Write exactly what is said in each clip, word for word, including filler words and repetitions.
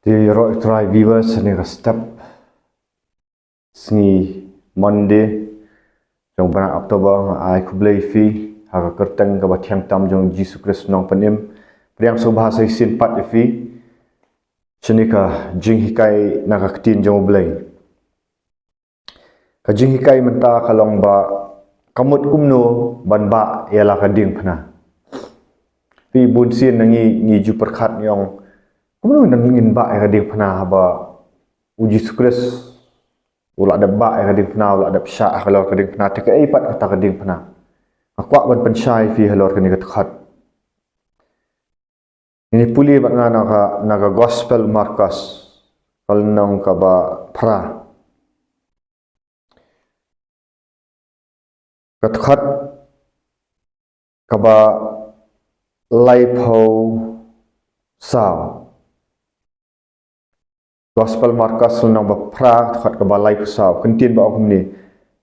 Te ïaroh ïa u Trai viewers, ha kane ka step sngi Monday jong u bnai October, nga ai khublei ïa phi ha ka kyrteng kaba thiang tam jong u Jisu Khrist u Nongpynim. Pdiang sngewbha sa shisien pat ïa phi sha kane ka jinghikai na ka ktien jong U Blei. Ka jinghikai mynta ka long ba ka mut kumno ban bah ïa la ka diengphna. Phi, bun sien na ngi ngi ju pyrkhat ngi ong, kumno ngin bah ïa ka diengphna haba u Jisu Khrist u la dep bah ïa ka diengphna, u la dep shah halor ka diengphna, te kaei pat kata ka diengphna? Nga kwah ban pynshai ïa phi halor kane ka dkhot. Ngin ïa pule bad nga na ka, na ka Gospel Markos, ka lynnong kaba phra. Ka dkhot kaba laiphew saw. Gospel Markos lynnong ba phra, dkhot kaba laiphew saw. Ka ktien ba ong kumne: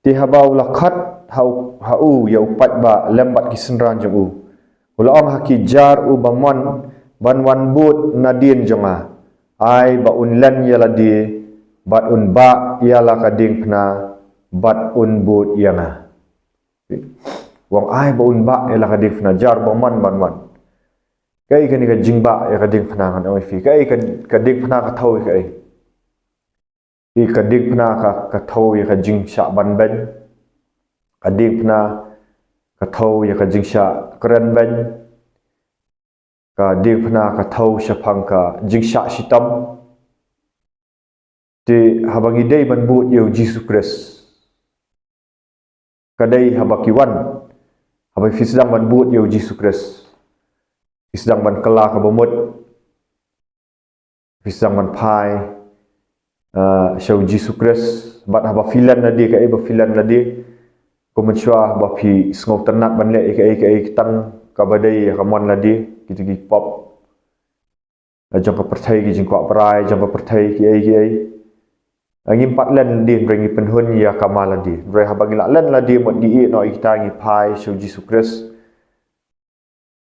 Te haba u la khot ha u, ha u ïa u paidbah lem bad ki synran jong u, u la ong ha ki: Jar uba mon ban wan bud nadien jong nga, ai ba un len ïa lade bad un bah ïa la ka diengphna bad un bud ïa nga. U ong ai ba un bah ïa la ka diengphna, jar uba mon ban wan. Kaei kane ka jingbah ïa ka diengphna, ngan ong ïa phi? Kaei ka, ka diengphna ka thew ïa kaei? Phi, ka diengphna ka, ka thew ïa ka jingshah banbeiñ. Ka diengphna ka thew ïa ka jingshah krenbeiñ. Ka diengphna ka thew shaphang ka jingshah shitom. Te haba ngi dei ban bud ïa u Jisu Khrist, ka dei haba ki wan, haba phi sdang ban bud ïa u Jisu Khrist, phi sdang ban kylla kaba mut, phi sdang ban phai, ah, sha u Jisu Khrist. Bad haba phi len lade, kaei ba phi len lade? Kum mynshuwa haba phi sngewtynnat ban leh ïa kaei kaei, tang kaba dei ïa ka mon lade, kito ki pop jong ka pyrthei, ki jingkwah brai jong ka pyrthei, kiei kiei. Ngim pat len lade, hynrei ngi pynhun ïa ka ma lade. Hynrei haba ngi la len lade mut, ngi ïeh noh ïa kita, ngi phai sha u Jisu Khrist.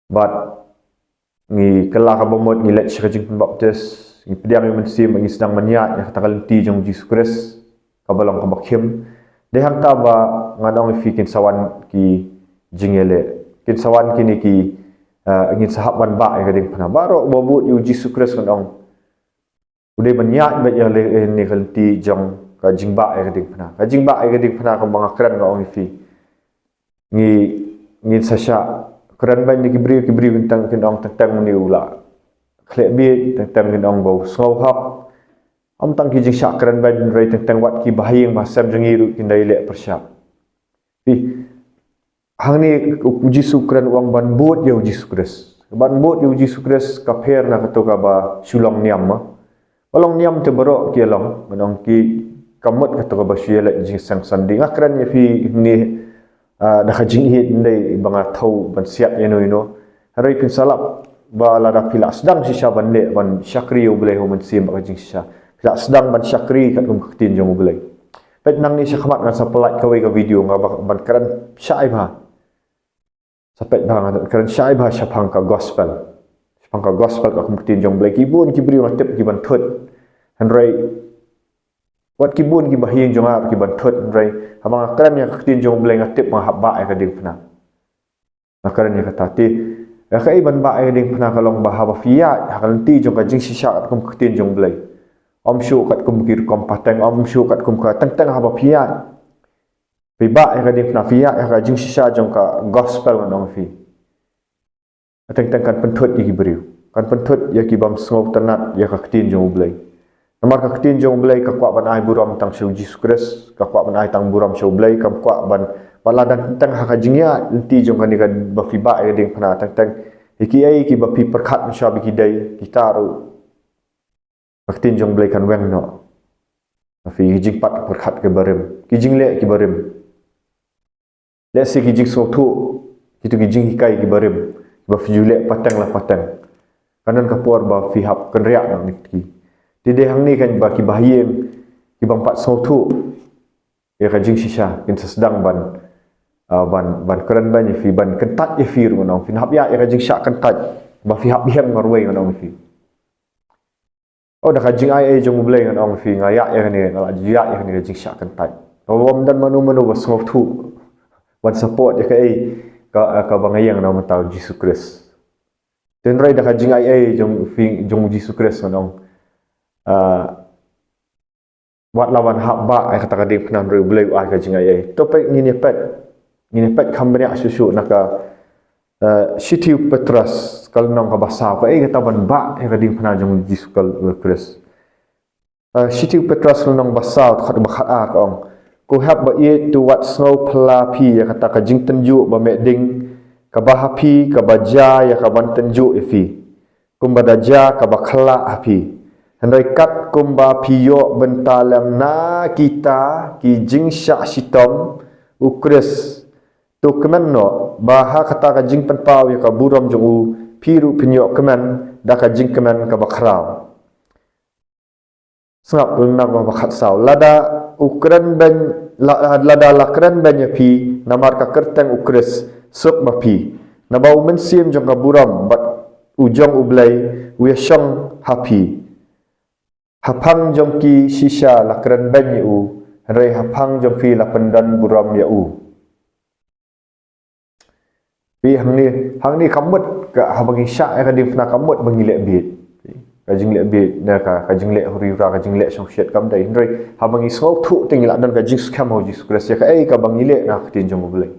Bad ngi kylla kaba mut, ngi leit sha ka jingpynbaptis, ngi pdiang ïa u Mynsiem, ngi sdang ban ïaid ïa kata ka lynti jong u Jisu Khrist kaba long kaba khim. Dei hangta ba ngan ong ïa phi, kin sa wan ki jingïaleh, kin sa wan kine ki, eh, ngin sa hap ban bah ïa ka diengphna. Baroh ba bud ïa u Jisu Khrist, ngan ong, u dei ban ïaid beit ïa la, eh, kane ka lynti jong ka jingbah ïa ka diengphna. Ka jingbah ïa ka diengphna kaba nga kren, nga ong ïa phi, ngi, ngin sa shah krenbeiñ na ki briew, ki briew kin tang, kin ong teng teng une u la khleh bieit, teng teng kin ong ba u sngewhok. Ym tang ki jingshah krenbeiñ, hynrei teng teng wat kiba ha ïing ba ha sem jong ngi ruh kin da ïaleh pyrshah. Phi, hangne u Jisu u kren, u ong ban bud ïa u Jisu Khrist. Ban bud ïa u Jisu Khrist ka pher na kato kaba shu long niam, ma. Ba long niam te baroh ki ïa long, ngan ong, ki, ka mut kato kaba shu ïaleh jingseng Sunday. Nga kren ïa phi hangne, ah, da ka jingïeit, ym dei ba nga thew ban siat ïano ïano. Hynrei phin sa lap ba lada phi la sdang shisha ban leh, ban shakri ïa U Blei ha u Mynsiem bad ka jingshisha, phi la sdang ban shakri katkum ka ktien jong U Blei. Peit nangne shakhmat, ngan sa pyllait kawei ka video, nga ba, ban kren shai bha. Sa peit bha, ngan kren shai bha shaphang ka gospel. Shaphang ka gospel katkum ka ktien jong U Blei. Ki bun ki briew nga tip ki ban thut. Hynrei wat ki bun kiba ha ïing jong nga ki ban thut, hynrei haba nga kren ïa ka ktien jong U Blei, nga tip ba nga hap bah ïa ka diengphna. Nga kren ïa kata. Te ïa kaei ban bah ïa ka diengphna? Ka long ba haba phi ïaid ha ka lynti jong ka jingshisha katkum ka ktien jong U Blei, ym shuh katkum ki rukom pateng, ym shuh katkum ka, teng teng haba phi ïaid, phi bah ïa ka diengphna, phi ïaid ha ka jingshisha jong ka gospel, ngan ong ïa phi, teng teng kan pynthut ïa ki briew, kan pynthut ïa ki bym sngewtynnat ïa ka ktien jong U Blei. Namar ka ktien jong U Blei ka kwah ban ai burom tang sha u Jisu Khrist, ka kwah ban ai tang burom sha U Blei, kam kwah ban, ba lada teng teng ha ka jingïaid lynti jong kane kaba phi bah ïa ka diengphna, teng teng ïa kiei kiba phi pyrkhat mynshuwa ba ki dei, kita ruh ka ktien jong U Blei kan weng noh. Phi, ki jingpat pyrkhat kiba rim, ki jingleh kiba rim, lehse ki jingsngewthuh, kito ki jinghikai kiba rim, kiba phi ju leh pateng la pateng, kan don ka por ba phi hap kynriah noh na ki. Te dei hangne kan ba kiba ha ïing ki bym pat sngewthuh ïa ka jingshisha, kin sa sdang ban, ah, ban, ban krenbeiñ ïa phi, ban kyntait ïa phi ruh, ngan ong, phin hap ïaid ïa ka jingshah kyntait ba phi hap ïeng marwei, ngan ong ïa phi. Oh, da ka jingaiei jong U Blei ngan ong ïa phi, nga ïa ïa kane, nga la ïa ïa kane ka jingshah kyntait. Ka bym don mano mano ba sngewthuh ban support ïa kaei ka, kaba nga ïeng na mynta U Jisu Khrist. Hynrei da ka jingaiei jong phi, jong U Jisu Khrist ngan ong, ah, wat la wan hap bah ïa kata ka diengphna, hynrei U Blei u ai ka jingaiei. To peit, ngin ïa peit, ngin ïa peit kham bniah shuh shuh na ka, eh, Shithi u Petros ka lynnong kaba saw, kaei kata ban bah ïa ka diengphna jong U Jisu Khrist. Eh, Shithi u Petros lynnong ba saw, dkhot ba khatar ka ong: Ko hep ba ïeit, to wat sngew phylla phi ïa kata ka jingtynjuh ba meh ding kaba ha phi, kaba jia ïa ka ban tynjuh ïa phi, kumba da jia kaba khyllah ha phi. Hynrei katkum ba phi ïoh bynta lem na kita ki jingshah shitom U Khrist, to kmen noh ba ha kata ka jingpynpaw ïa ka burom jong u, phi ruh phin ïoh kmen da ka jingkmen kaba khraw. Sngap lynnong ba khatsaw: Lada u kren beiñ, la-, lada la kren beiñ ïa phi namar ka kyrteng U Khrist, suk ma phi. Naba U Mynsiem jong ka burom bad u jong U Blei u ïashong ha phi. Ha phang jong ki shisha la kren beiñ ïa u, hynrei ha phang jong phi la pyndon burom ïa u. Phi, hangne, hangne ka mut ka, haba ngi shah ïa ka diengphna, ka mut ba ngi leh bieit. Ka jingleh bieit, na ka, ka jingleh huri hura, ka jingleh shongshit kam dei. Hynrei haba ngi sngewthuh te ngi la don ka jingskhem ha U Jisu Khrist ïa kaei kaba ngi leh na ka ktien jong U Blei.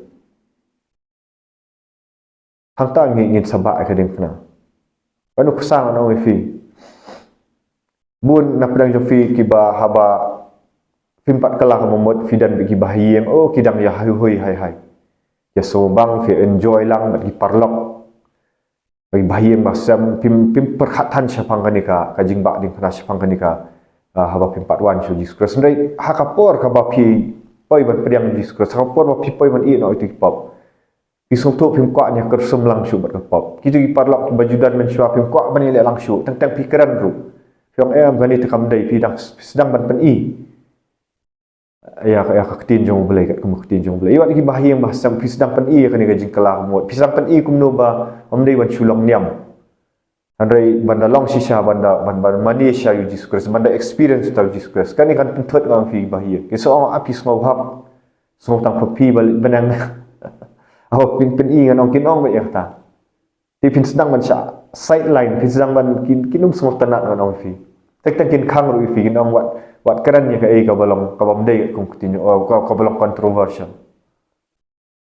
Hangta ngi, ngin sa bah ïa ka diengphna. Kane ka shisha ngan ong ïa phi, bun na pdeng jong phi kiba haba phim pat kylla ka mut, phi don bad ki bahaïing, oh, ki dang ïa haihui haihai. Ïa sngewbang phi enjoy lang bad ki paralok, bad ki bahaïing bahasem, phim, phim pyrkhat than shaphang kane ka, ka jingbah diengphna, shaphang kane ka, ah, haba phim pat wan sha U Jisu Khrist. Hynrei ha ka por kaba phi poi ban pdiang U Jisu Khrist, ha ka por ba phi poi ban ïeh noh ïa ki pop, phi sngewthuh phim kwah ban ïa kyrsum lang shuh bad ka pop. Kito ki paralok kiba ju don mynshuwa phim kwah ban ïaleh lang shuh, teng teng phi kren ruh. Phi ong, em, kane te kam dei, phi dang, phi sdang ban pyni ïa, ïa ka ktien jong U Blei, katkum ka ktien jong U Blei. Ïa wat ki bahaïing bahasem, phi sdang pyni ïa kane ka jingkylla ka mut, phi sdang pyni kumno ba ym dei ban shu long niam. Hynrei ban da long shisha, ban da, ban, ban mane shisha ïa U Jisu Khrist, ban da experience ïa U Jisu Khrist, kane kan pynthut, ngan ong ïa phi bahaïing. Ki sa ong, ah, phi sngew hap, sngew tang phi ba leit bneng. Haba phin pyni, ngan ong, kin ong beit ïa kata. Te phin sdang ban shah sideline, phin sdang ban, kin, kin ym sngewtynnat, ngan ong ïa phi. Teng teng kin khang ruh ïa phi, kin ong, wat, wat kren ïa kaei kaba long, kaba ym dei kum ka ktien, oh, ka, kaba long controversial.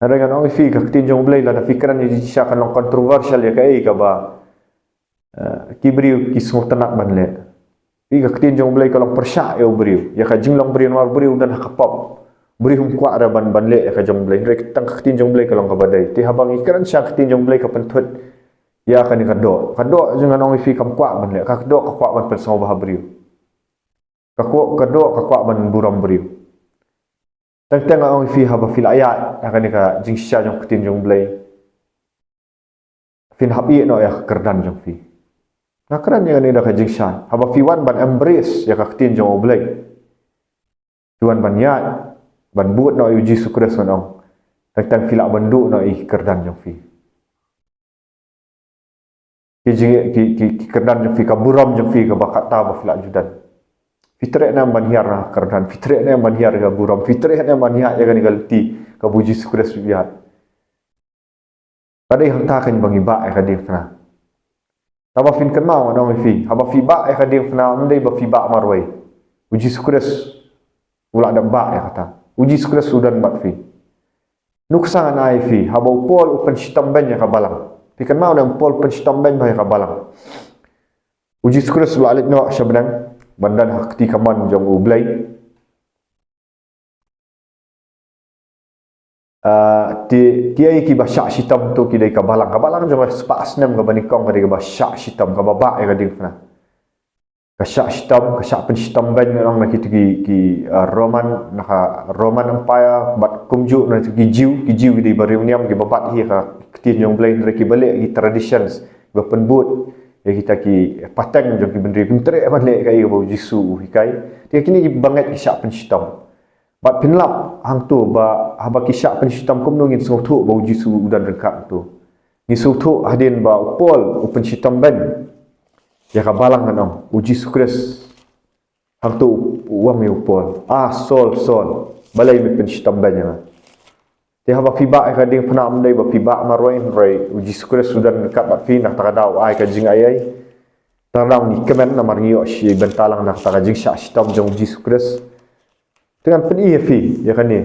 Hynrei ngan ong ïa phi, ka ktien jong U Blei, lada phi kren ïa ka jingshisha kan long controversial ïa kaei kaba, eh, ki briew ki sngewtynnat ban leh. Phi, ka ktien jong U Blei ka long pyrshah ïa u briew, ïa ka jinglong briew, namar u briew u don ha ka pop. U briew um kwah re ban, ban leh ïa ka jong U Blei. Hynrei tang ka ktien jong U Blei ka long kaba dei. Te haba ngi kren sha ka ktien jong U Blei ka pynthut ïa kane ka doh. Ka doh jong, ngan ong ïa phi, kam kwah ban leh. Ka doh ka kwah ban pynsngewbha briew. Ka kwah, ka doh ka kwah ban burom briew. Teng teng, ngan ong ïa phi, haba phi la ïaid ïa kane ka jingshisha jong ka ktien jong U Blei, phin hap ïeh noh ïa ka kyrdan jong phi. Nga kren ïa kane da ka jingshai. Haba phi wan ban embrace ïa ka ktien jong U Blei, phi wan ban ïaid, ban bud noh ïa U Jisu Khrist, ngan ong, teng teng phi lah ban duh noh ïa ki kyrdan jong phi. Ki jing, ki, ki, ki kyrdan jong phi, ka burom jong phi kaba katta ba phi la ju don, phi treh ne em ban hiar na ka kyrdan, phi treh ne em ban hiar ka burom, phi treh ne em ban ïaid ïa kane ka lynti kaba U Jisu Khrist u ïaid. Ka dei hangta keiñ ba ngi bah ïa ka diengphna. Te haba phin kynmaw, ngan ong ïa phi, haba phi bah ïa ka diengphna, ym dei ba phi bah marwei. U Jisu Khrist u la dep bah ïa kata. U Jisu Khrist u don bad phi. Nuksa ngan ai ïa phi, haba u Paul u pynshitom beiñ ïa ka balang. Phi kynmaw ne em, u Paul u pynshitom beiñ bha ïa ka balang. U Jisu Khrist u la leit noh sha bneng ban don ha ka kti kamon jong U Blei. Ah, ki, kiei kiba shah shitom to? Ki dei ka balang. Ka balang jong ka spah snem kaba nyngkong ka dei kaba shah shitom, kaba bah ïa ka diengphna. Ka shah shitom, ka shah pynshitom beiñ, ngan ong, na kito ki, ki, ah, Roman, na ka Roman Empire, bad kumjuh na kito ki Jiw, ki Jiw ki dei ba riewniam, kiba bat hi ïa ka ktien jong U Blei, hynrei kiba leh ki traditions, kiba pynbud ïa kita ki pateng jong ki bynriew, kim treh ban leh kaei kaba U Jisu u hikai. Te kine ki bangeit ki shah pynshitom. Bad phin lap hangto ba haba ki shah pynshitom, kumno ngin sngewthuh ba U Jisu u don ryngkat hangto? Ngi sngewthuh hadien ba u Paul u pynshitom beiñ. ïa ka balang, ngan ong, u Jisu Khrist. Hangto u ong ïa u Paul, "Ah, Saul, Saul, balei me pynshitom beiñ ïa nga?" Te haba phi bah ïa ka diengphna, ym dei ba phi bah marwei, hynrei u Jisu Khrist u don ryngkat bad phi, na kata ka daw u ai ka jingaiei. Tang ngi kmen namar ngi ïoh shi bynta lang na kata ka jingshah shitom jong u Jisu Khrist. Te ngan pyni ïa phi ïa kane,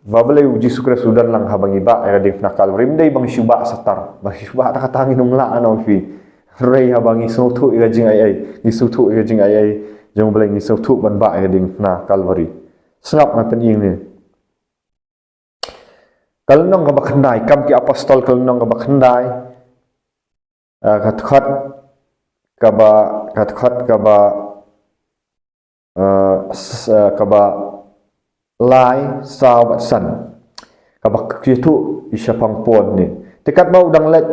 ba balei u Jisu Khrist u don lang haba ngi bah ïa ka diengphna Kalbari. Ym dei ba ngi shu bah satar, ba ngi shu bah ta kata ngin ym lah, ngan ong ïa phi. Hynrei haba ngi sngewthuh ïa ka jingaiei, ngi sngewthuh ïa ka jingaiei jong U Blei, ngi sngewthuh ban bah ïa ka diengphna Kalbari. Sngap, ngan pyni ïa ngi. Ka lynnong kaba khyndai, Kam ki Apostol ka lynnong kaba khyndai, ah, ka dkhot kaba, ka dkhot kaba, ah, s-, ah, kaba lai, saw bad san. Kaba kyrthuh ïa shaphang Paul ne. Te katba u dang leit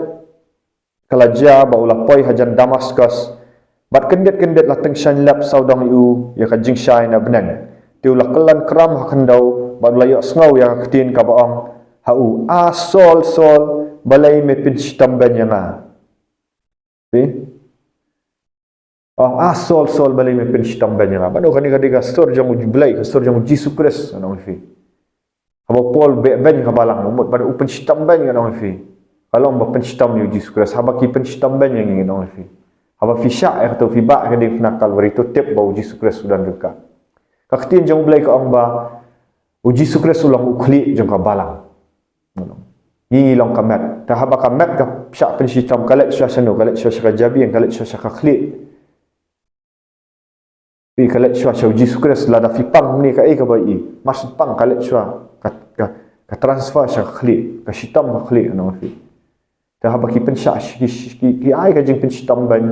ka la jia ba u la poi hajan Damaskos, bad kyndit kyndit la tyngshaiñ lep sawdong ïa u ïa ka jingshai na bneng. Te u la kyllon kram ha khyndew, bad u la ïohsngew ïa ka ktien kaba ong ha u, "Ah, Saul, Saul, balei me pynshitom beiñ ïa nga?" Phi? Ong, "Ah, Saul, Saul, balei me pynshitom beiñ ïa nga?" Bad u, kane ka dei ka sur jong U Blei, ka sur jong U Jisu Khrist, ngan ong ïa phi. Haba u Paul beh beiñ ka balang, u mut ban u pynshitom beiñ, ngan ong ïa phi. Ka long ba pynshitom ïa U Jisu Khrist, haba ki pynshitom beiñ ïa ngi, ngan ong ïa phi. Haba phi shah ïa kato, phi bah ïa ka diengphna Kalbari, to tip ba U Jisu Khrist u don ryngkat. Ka ktien jong U Blei ka ong ba U Jisu Khrist u long u khlieh jong ka balang. Ngi ngi long ka met. Te haba ka met ka shah pynshitom, ka leit shuwa shano, ka leit shuwa sha ka jabieng, ka leit shuwa sha ka khlieh. Phi, ka leit shuwa sha U Jisu Khrist, lada phi pang kumne, kaei kaba i, mar shu pang ka leit shuwa, ka, ka, ka transfer sha ka khlieh, ka shitom ka khlieh, ngan ong ïa phi. Te haba ki pynshah, ki, ki, ki ai ka jingpynshitom beiñ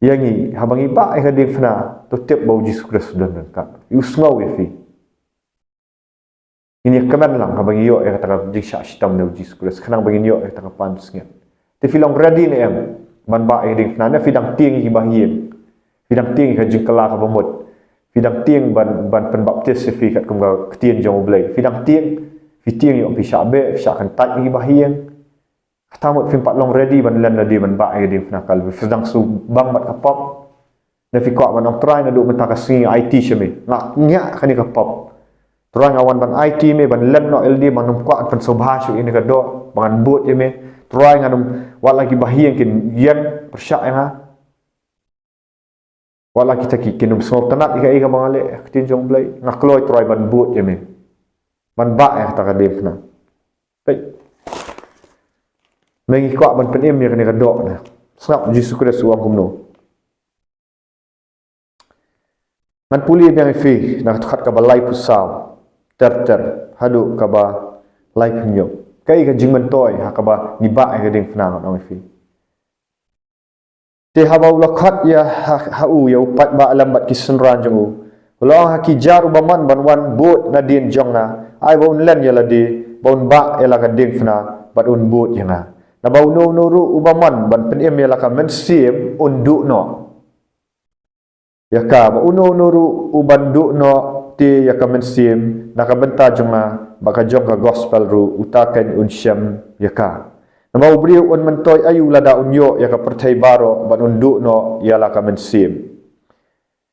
ïa ngi, haba ngi bah ïa ka diengphna, to tip ba U Jisu Khrist u don ryngkat. U sngew ïa phi. Ngin ïa kmen lang haba ngi ïoh ïa kata ka jingshah shitom na U Jisu Khrist, khnang ba ngin ïoh ïa kata ka pansngiat. Te phi long ready ne em ban bah ïa ka diengphna, ne phi dang tieng ïa ki bahaïing? Phi dang tieng ïa ka jingkylla kaba mut? Phi dang tieng ban, ban pynbaptis ïa phi katkum ka ktien jong U Blei? Phi dang tieng? Phi tieng ïoh phi shah beh, phi shah kyntait ïa ki bahaïing. Kata mut phim pat long ready ban len lade ban bah ïa ka diengphna Kalbari. Phi dang shu bang bad ka pop. Ne phi kwah ban ong, "Trai, naduh mynta ka sngi nga aiti sha me, nga ngiah kane ka pop. Trai, nga wan ban aiti me, ban len noh ïa lade, ba ngam kwah ban pynsngewbha shuh ïa kane ka doh, ba ngan bud ïa me. Trai, ngan ym, wat la ki bahaïing kin ïeng pyrshah ïa nga. Wat la kita ki, kin ym sngewtynnat ïa kaei kaba nga leh, ïa ka ktien jong U Blei. Nga kloi, Trai, ban bud ïa me, ban bah ïa kata ka diengphna." Peit. Me ngi kwah ban pynim ïa kane ka doh ne. Sngap U Jisu Khrist u ong kumno. Ngan pule biang ïa phi na ka dkhot kaba laiphew saw ter ter haduh kaba laiphew hynñiew. Kaei ka jingmyntoi ha kaba ngi bah ïa ka diengphna, ngan ong ïa phi. Te haba u la khot ïa ha, ha u ïa u paidbah lem bad ki synran jong u, u la ong ha ki, "Jar uba mon ban wan bud nadien jong nga, ai ba un len ïa lade, ba un bah ïa la ka diengphna, bad un bud ïa nga. Naba uno uno ruh uba mon ban pynim ïa la ka mynsiem, un duh noh ïa ka. Ba uno uno ruh uban duh noh te ïa ka mynsiem na ka bynta jong nga bad ka jong ka gospel ruh, uta keiñ un shem ïa ka. Naba u briew un myntoi aïu lada un ïoh ïa ka pyrthei baroh, bad un duh noh ïa la ka mynsiem?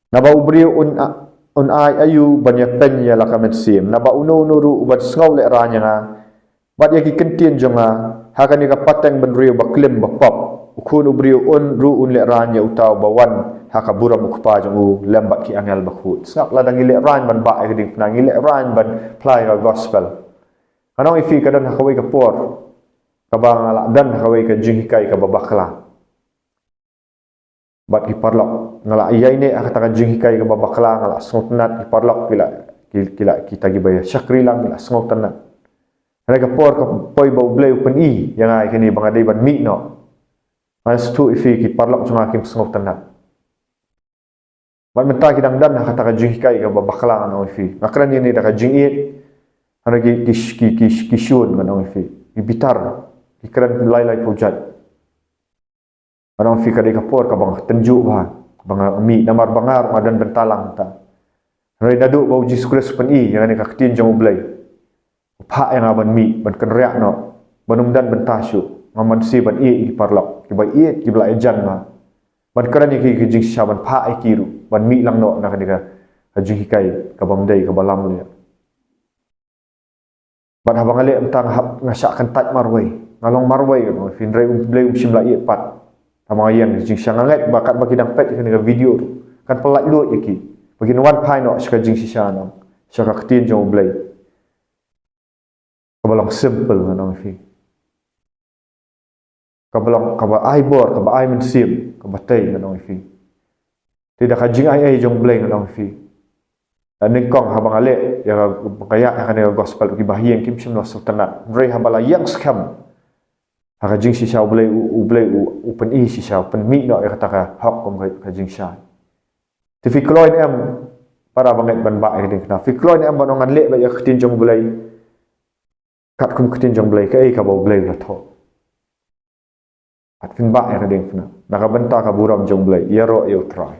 Naba u briew un a-, un ai aïu ban ïapeiñ ïa la ka mynsiem? Naba uno uno ruh uban sngew lehraiñ ïa nga bad ïa ki kyntien jong nga ha kane ka pateng bynriew baklim bapop, U Khun u briew un ruh un lehraiñ ïa uta uba wan ha ka burom U Kpa jong u lem bad ki angel bakhuid." Sngap, lada ngi lehraiñ ban bah ïa ka diengphna, ngi lehraiñ ban phla ïa ka gospel, ngan ong ïa phi, ka don ha kawei ka por kaba nga la don ha kawei ka jinghikai kaba bakla bad ki paralok. Nga la ïaineh ha kata ka jinghikai kaba bakla, nga la sngewtynnat, ki paralok ki la, ki, ki la, kita kiba ïa shakri lang ki la sngewtynnat. Hynrei ka por ka poi ba U Blei u pyni ïa nga ïa kine ba nga dei ban mih noh, nga sngewthuh ïa phi, ki paralok jong nga kim sngewtynnat. Bad mynta ki dang don ha kata ka jinghikai kaba bakla, ngan ong ïa phi. Nga kren ïa kine da ka jingïeit. Hynrei ki, ki, ki, ki, ki shun, ngan ong ïa phi. Ki bitar. Ki kren lai lai phew jait. Ngan ong ïa phi, ka dei ka por kaba nga tynjuh bha ba nga mih, namar ba nga ruh nga don bynta lang mynta. Hynrei naduh ba U Jisu Khrist u pyni ïa kane ka ktien jong U Blei, u phah ïa nga ban mih, ban kynriah noh, ban ym don bynta shuh, nga mon shuh ban ïeit ïa ki paralok kiba ïeit, kiba la ïajan bha. ban kren ïa ki ka jingshisha, ban phah ïa ki ruh ban mih lang noh na kane ka jinghikai ka bym dei, ka ba lamler. Bad haba nga leh mynta nga hap, nga shah kyntait marwei, nga long marwei, nga ong ïa phi, hynrei U Blei um shym la ïeh pat. Tang ba nga ïeng jingshisha, nga ngeit ba katba ki dang peit ïa kane ka video ruh kan pyllait luid ïa ki ba kin wan phai noh sha ka jingshisha, nang sha ka ktien jong U Blei. Kaba long simple, ngan ong ïa phi. Kaba long, kaba ai bor, kaba ai mynsiem, kaba tei, ngan ong ïa phi. Te da ka jingai ei jong U Blei, ngan ong ïa phi, da nyngkong haba nga leh ïa ka, ka ïa, ïa kane ka gospel, ki bahaïing kim shym la sngewtynnat. Hynrei haba la ïeng skhem ha ka jingshisha, U Blei u, U Blei u, u pyni shisha, u pynmih noh ïa kata ka hok kum ka, ka jingshai. Te phi kloi ne em, para bangeit, ban bah ïa ka diengphna? Phi kloi ne em ban ong ngan leh beit ïa ka ktien jong U Blei, katkum ka ktien jong U Blei, kaei kaba U Blei u la thoh? Bad phin bah ïa ka diengphna na ka bynta ka burom jong U Blei. Ïaroh ïa U Trai.